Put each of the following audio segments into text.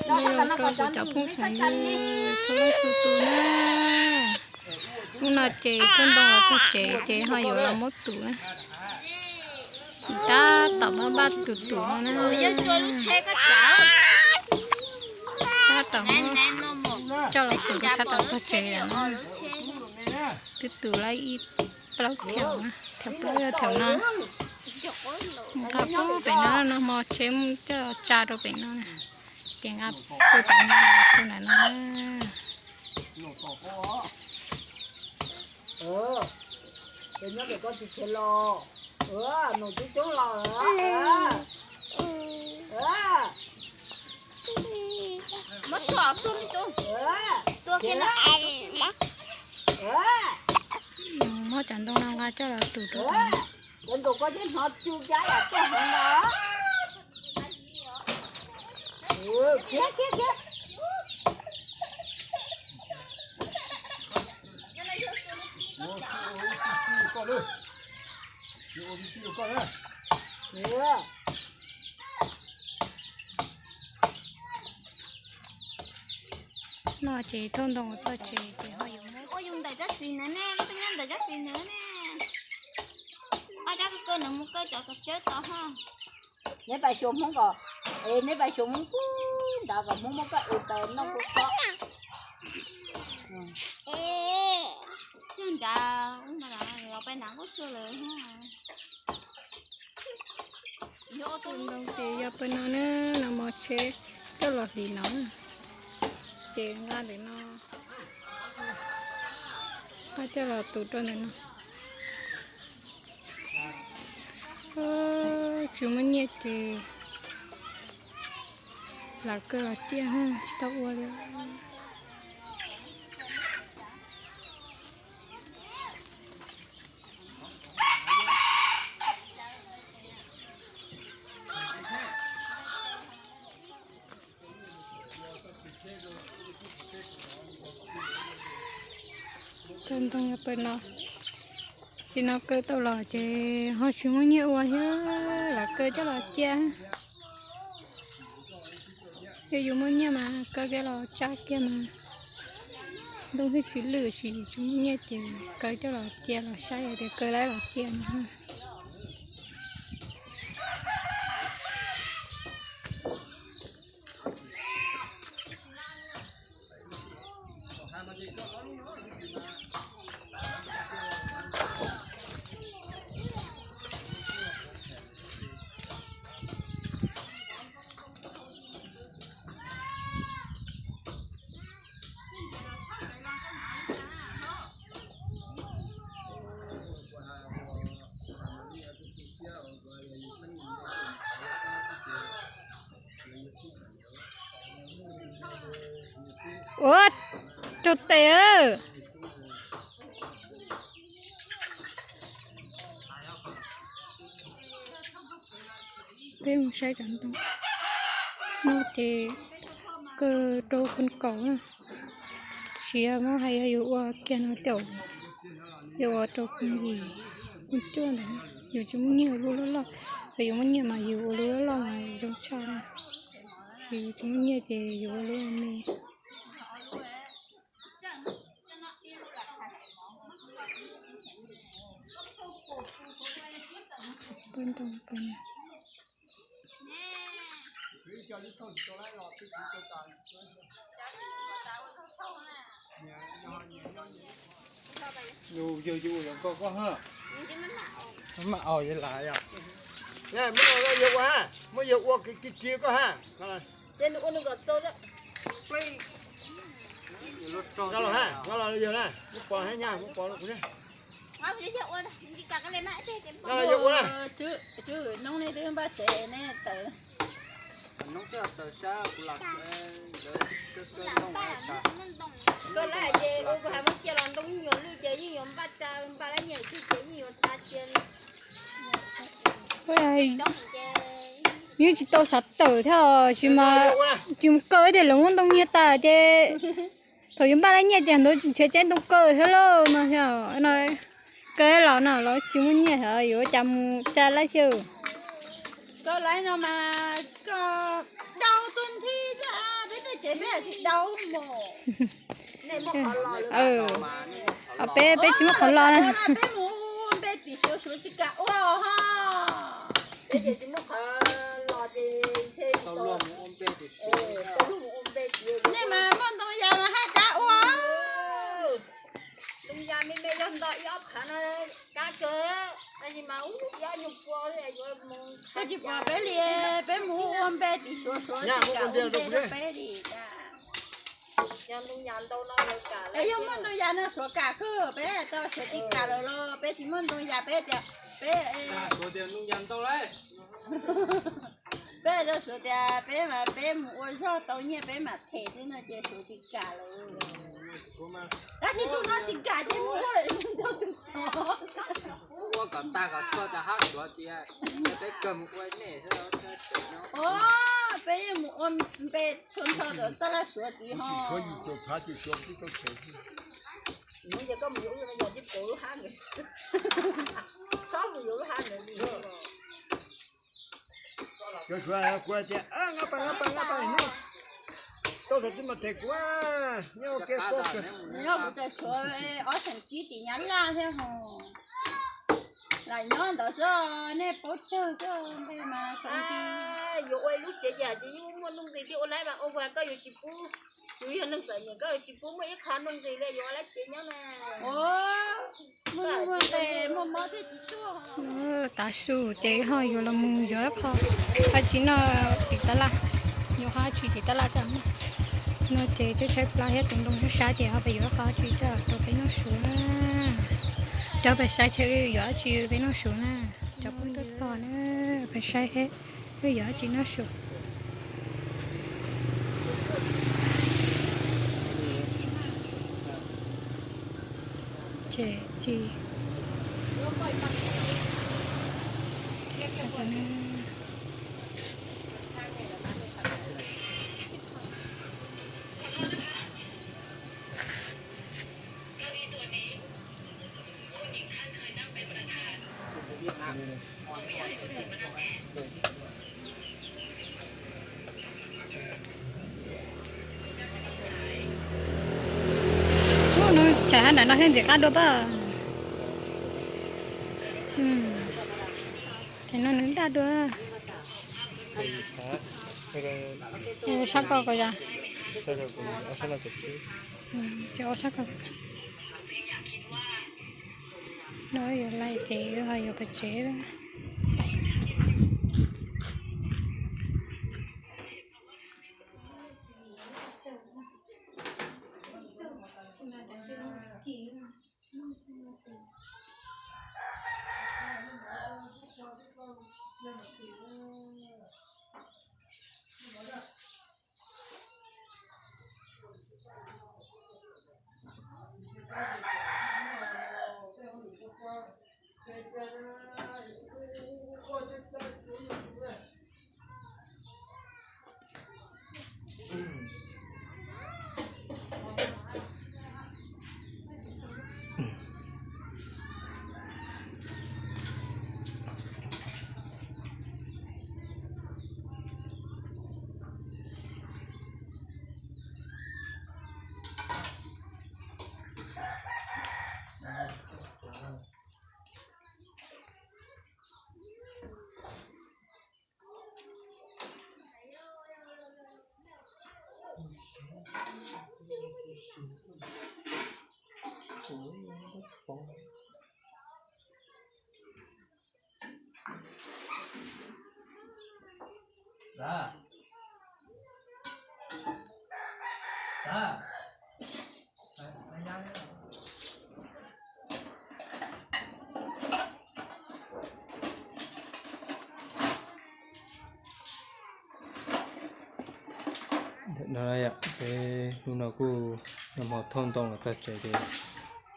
Rau kuv cov phooj ywg txhua leej txhua tus na. Hnub no ces tuaj ntoo los txog tsev ces ho yuav los muab tus na. Tab tom muab npaj tus tus no na. Tab tom muab coj los tus rau sab tom tog tsev lawm na. Twb tus lawm ib plaub theem, theem plaub yog theem no. Nqa pub pem no, nag hmo tsheb mus coj tsa rau pem no na. Ces nqa pub pem no, pub ntawm no. Ces nyob ntawm koj tsis khiav los, nus coob coob los. Muab tua, tua me tub, tua kiag na. Muab cov ntoo no nqa coj los tus rau. Cov ntoo koj yeej hnov tsu cab yam tuaj heev no. Khiav, khiav, khiav. No ces thauj ntoo txog tsev ces ho yuav muab ua yus ntawm tsob txiv ntawd ne, koj twb nyob ntawm tsob txiv ntawd ne. Koj cab kawg nws mus kaw cov kav tsawb tod ho. Neb pais xyuas Hmoob kom, es neb pais xyuas Hmoob pub nrad kom Hmoob muab koj es pais noj kua txob. Txog nrad los pais nrad kuj txhua lawm. Tus ntoo ces yog pawg no na, no mos tsheb coj los hliv no, ces nqa ntawm no, nqa coj los tus rau ntawm no. Tsis muaj nyiaj ces lam kaw los ciaj, tsis tau ua li. Kaw ntoo yog pawg no, tsis no kaw tau los ces ho tsis muaj nyiaj ua thiab, lam kaw coj los cia. Yog yus muaj nyiaj mas kaw kiag los tsa kiag mas. Ntoo thiaj tsis lwj, tab sis yus tsis muaj nyiaj ces kaw coj los cia los saib tias kaw laib los cia no. Ua, rau tes. Peb mus saib cov ntoo no ces kaw rau khoom kaum na. Tab sis muab hais yog yus ua kiag no tias yus ua rau khoom yim, khoom cuaj ntawd, yus tsis muaj nyiaj ua lub loj loj, yog yus muaj nyiaj mas yus ua lub loj loj mas zoo tshaj na. Tab sis yus tsis muaj nyiaj ces yus ua lub me. Yog yus ua zoo nkauj koj ha. Maj aus yog lam yog. Muab yog ua ha, muab yog ua kiag kiag koj ha. Los ha, los yog na, muab pov hab nyaj, muab pov rau kuv na. Los yog ua na. Koj lab ces ua kuv hais muab cia los ntoo yeej yuav lwj ces yeej yuav npaj tsa, npaj lab nyiaj ces yeej yuav tsa cia li. Yeej tsis tau xav tawm thiab, tab sis mas tsis mus kaw ib tias lawv muab ntoo nyiag tas ces thaum yuav npaj lab nyiaj ces ntawd nrhiav tseeb ntoo kaw thiab lauj no. Kaw los no los tsis muaj nyiaj, yuav ua cas mus tsa lab xyaw. Kaw lab no mas koj dhau tus nthi thiab, peb Peb tsis muaj qhov los na. Peb mus ua npe tim Suav, Suav tsis kam ua ho. Peb ces tsis muaj qhov los ces ntshe tau luag mus ua npe tim Suav. Nej mas muaj ntoo yas mas haj kam ua. Ntoo yas me me yog nto ib ob phav no kab kawg, tab sis mas ub ib ob nyuag pua yuav mus. Koj tsis pom peb li, peb mus ua npe tim Suav, Suav tsis kam ua npe rau peb li. Yog ntoo yas ntau no lawv kam, yog muaj ntoo yas no Suav kam kawg, peb tau Suav tsis kam lawm los peb tsis muaj ntoo yas peb tias peb, peb rau Suav tias peb mas peb mus ua zog tau nyiaj peb mam them xwb no ces Suav tsis kam lawm. Tab sis tus no tsis kam ces mus ua ntau tus tod. Ua kom tag kom txhua tas hab Suav tias peb kawg mus ua nej xwb. Peb yeej mus ua npe txhua nrho rau taj laj Suav tid ho. Mus ces koj mus yuav lub no yog tib pauv lub hab ntawd, txhob mus yuav lub hab ntawd li. Cov Suav kuv tias, ngab pas ngab pas ngab pas hnub, tau thaum twg mas them kuv, nyob ua ke pob kawg. Nyob kuv txawm Suav ob xeem tsib tim Nyab Laj thiab ho. Lam nyob ntawd xwb, nej paub tsawg xwb npe mas. Yuav ua ib lub tsev yam ces yeej muaj nuj nqis thiab, ua laib mas ua vas koj yuav tsis pub, yus yog neeg txom nyem koj yuav tsis pub muaj ib qho nuj nqis li yuav ua laib tsev nyob na. Muaj nuj muaj nqis muaj mob thiaj tsis tuaj. Tav su ces ho yuav los mus yuav ib qho dab tsi noj tim tab laj, yuav qho dab tsi tim tab laj tso. No ces tshaib tshaib plab thiab tus ntoo sab sab ces ho pes yuav ib qho dab tsi coj rau peb noj su na. Cov pes saib thiab wb yuav dab tsi peb noj su na. Cov phooj ywg txhua na, pes saib thiab wb yuav dab tsi noj su. Ces ci. Ub, nws tsam hab nram no thiaj ntxim qab dua pab. Tsam no nws daj dua. Sab koj ko yog. Ces ob sab ko. No yuav laij ces ho yuav pem tsev. No, peb hnub no kuj noj hmo thauj ntoo los txog tsev ces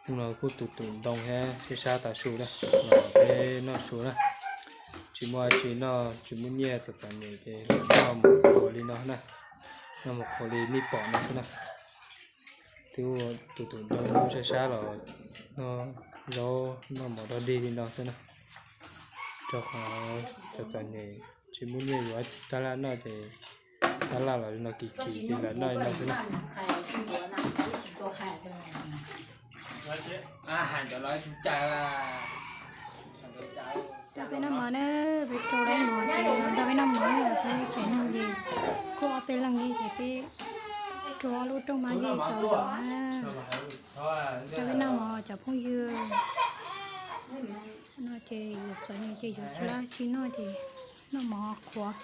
hnub no kuj tus tus ntoo thiab sib sab tav su na, los peb noj su na. Tsis muaj tsis noj, tsis muaj nyiaj txom txom nyem ces noj mus khuav li no na, noj mus khuav li nej pom no xwb na. Twb ua tus tus ntoo sab sab los noj zaub noj mov dog dig li no xwb na. Rau qhov txom txom nyem tsis muaj nyiaj yuav tab laj noj ces Tab laj los li no kim kim ces lam noj li no xwb na. Nrog peb noj mov na, peb rau dab mov ces nrog peb noj mov na, peb tsev neeg ces kuj ob peb leeg li ces peb rau ob lub rooj mab yej txaus zog na. Nrog peb noj mov cov phooj ywg. No ces yuav txom nyem ces yuav tsis dab tsi noj ces noj mov qhuav.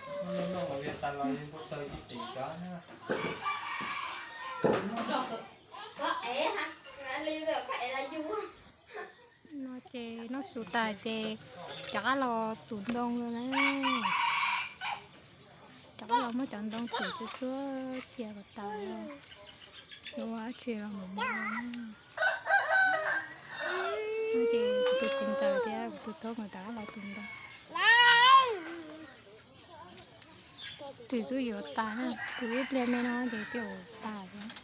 No ces noj su tas ces rov qab los tus ntoo lawm na. Rov qab los muab cov ntoo txiav tsuag tsuag cia kom tas, yuav ua dab tsi los mus muab. No ces kuv tus txiv ntxawm thiab kuv tus tub nkawd rov qab los tus ntoo. Twb twb yuav tas na, tus ib pliag me no ces twb yuav tas thiab.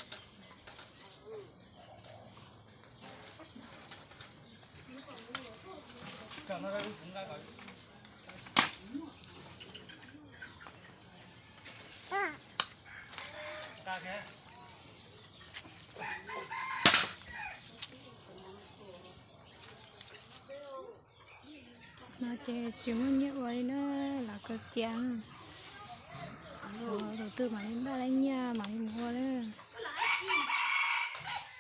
No ces tsis muaj nyiaj ua li na, los kawg kiag. Tus twg mam li npaj lab nyiaj mam li mus ua na.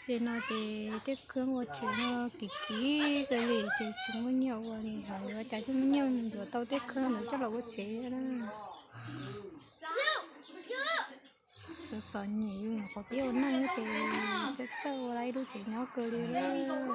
Ces no ces tej khab ua tsev no kim kim kawg li ces tsis muaj nyiaj ua li, ho yuav cas thiaj muaj nyiaj yuav tau tej khab ntawd coj los ua tsev na. Txom txom nyem yus nyuam qhuav pib ua neej ces txawj txawj ua lawm ib lub tsev nyob kawg li lawm.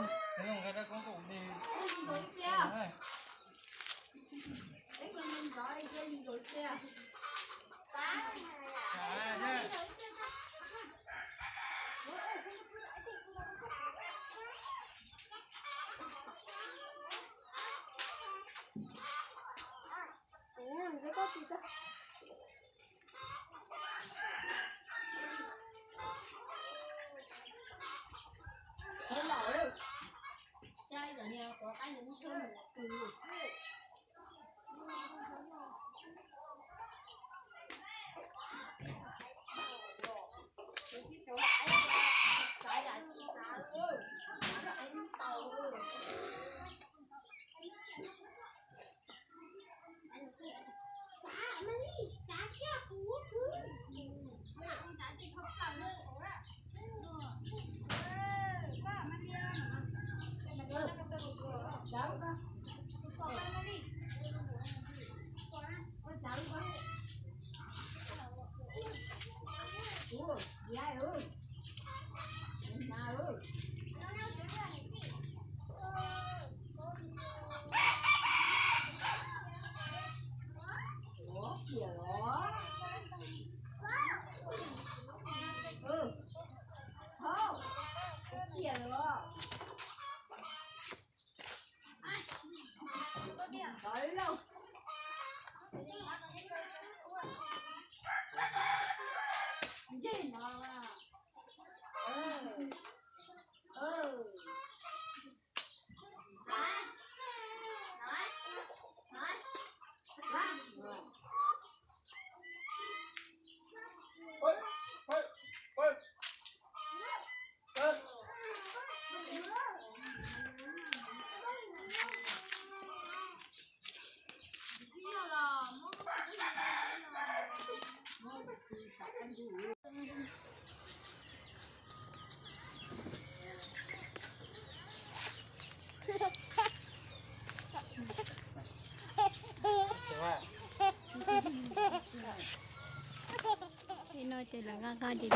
Li no ces lawv nqa nqa ces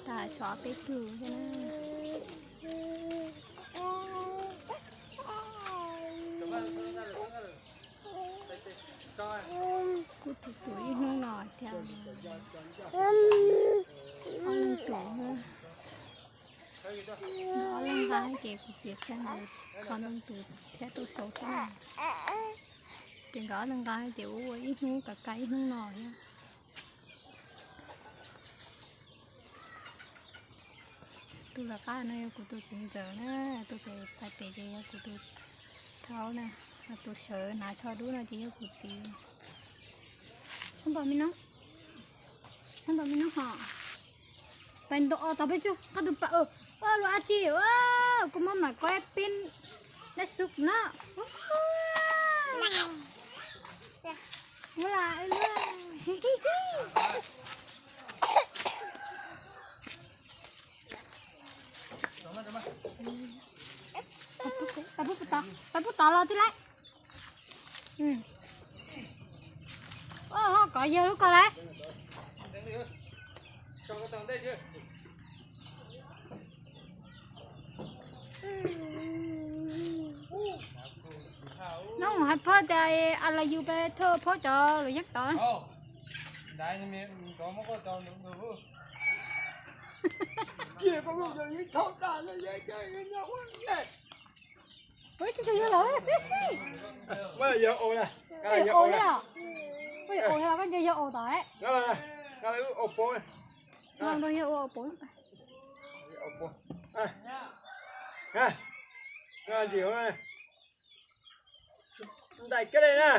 tag xyov peb tug thiab na. Kuj tus tus ib hnub no thiab, ob leeg tus, ob leeg nqa ces kuv txiv thiab nkawd kho ntoo tus thiab tuaj sau thiab na. Ces nkawd ob leeg nqa ces ua ua ib hnub kav kav ib hnub no thiab. Tus lawv qab no yog kuv tus txiv ntxawm na, tus pem pas pem ces yog kuv tus thaub na, tus sawv hnav tsho dub no ces yog kuv txiv. Koj npam me no. Thab ntaus me nub ho. Pais ntaus os tau peb tsuj qab tus pas. Ua luag a tsi, kuv muab mam kov peb dab xub no. Ua la. Pab pub tod los tij laug. Kov yawg lub ko lawm. Nub hais phauj tias a los yus pab thawj phauj cov luam yeeb tod. Ua tsis tau yog lawm. Yog ua li, yog ua li, koj nco yog ua tod. Yog ua pov. Ntais kiag li na.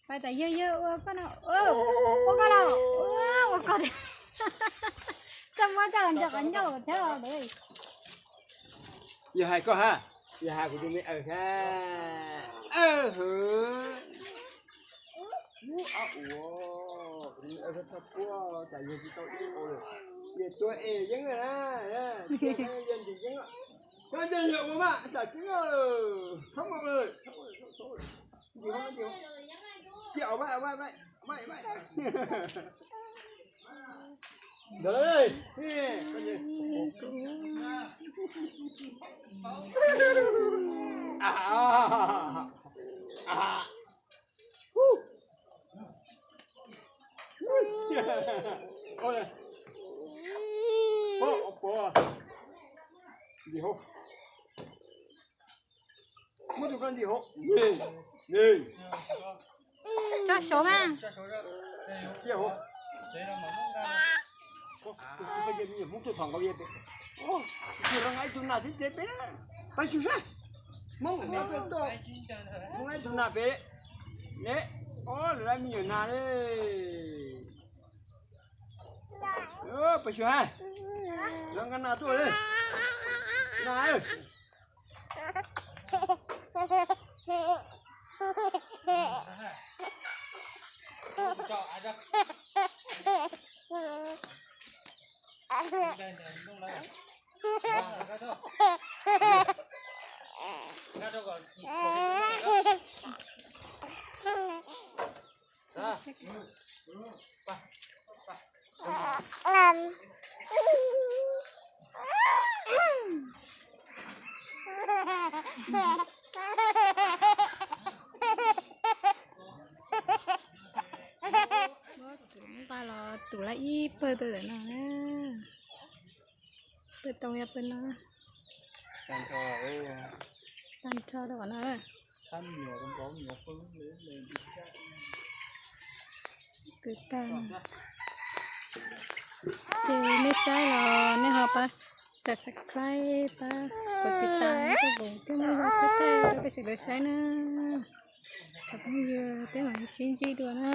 Pais tas yawg yawg ua koj no. Ua koj los. Ua koj tiag. Txaj muab coj los nco qab ncauj thiab. Yog hais koj ha, yog hais kuv tus me aws ha. Aws hwv. Ub, ob ua, kuv tus me aws txhob puag cas yawg tsis tau ib ua lawm. Yawg tuag es yeeb na, yawg ntim yeeb. Koj nco yawg ua mas tam tseeb, txhob ua lawm, txhob ua lawm, txhob ua lawm. Ntim hauv, ntim hauv. Cia, au, ntawd. Ntim hauv. Muab tus koj ntim hauv. Tso suav mas. Hmoob tuaj txhom nkaus peb. Tus nqa ib tug nas xib tsev peb. Pab xyuas saib. Hmoob, Hmoob tuaj, Hmoob nqa ib tug nas peb. Ne, ob, lawv lab me nyuam nas li. Pab xyuas ha. Lawv nqa nas tuaj li. Nas. Muab tus nqa los tus lab ib pawg pawg ntawm no na. Pawg too yog pawg no. Tag nrho rau qhov no. Kwv tag. Ces nej saib los nej ho pab subscribe, pab kov tiv tas, pab voos thiab muab ho pab thaij rau peb sawv daws saib na. Cov phooj ywg, peb mam sib ntsib dua na.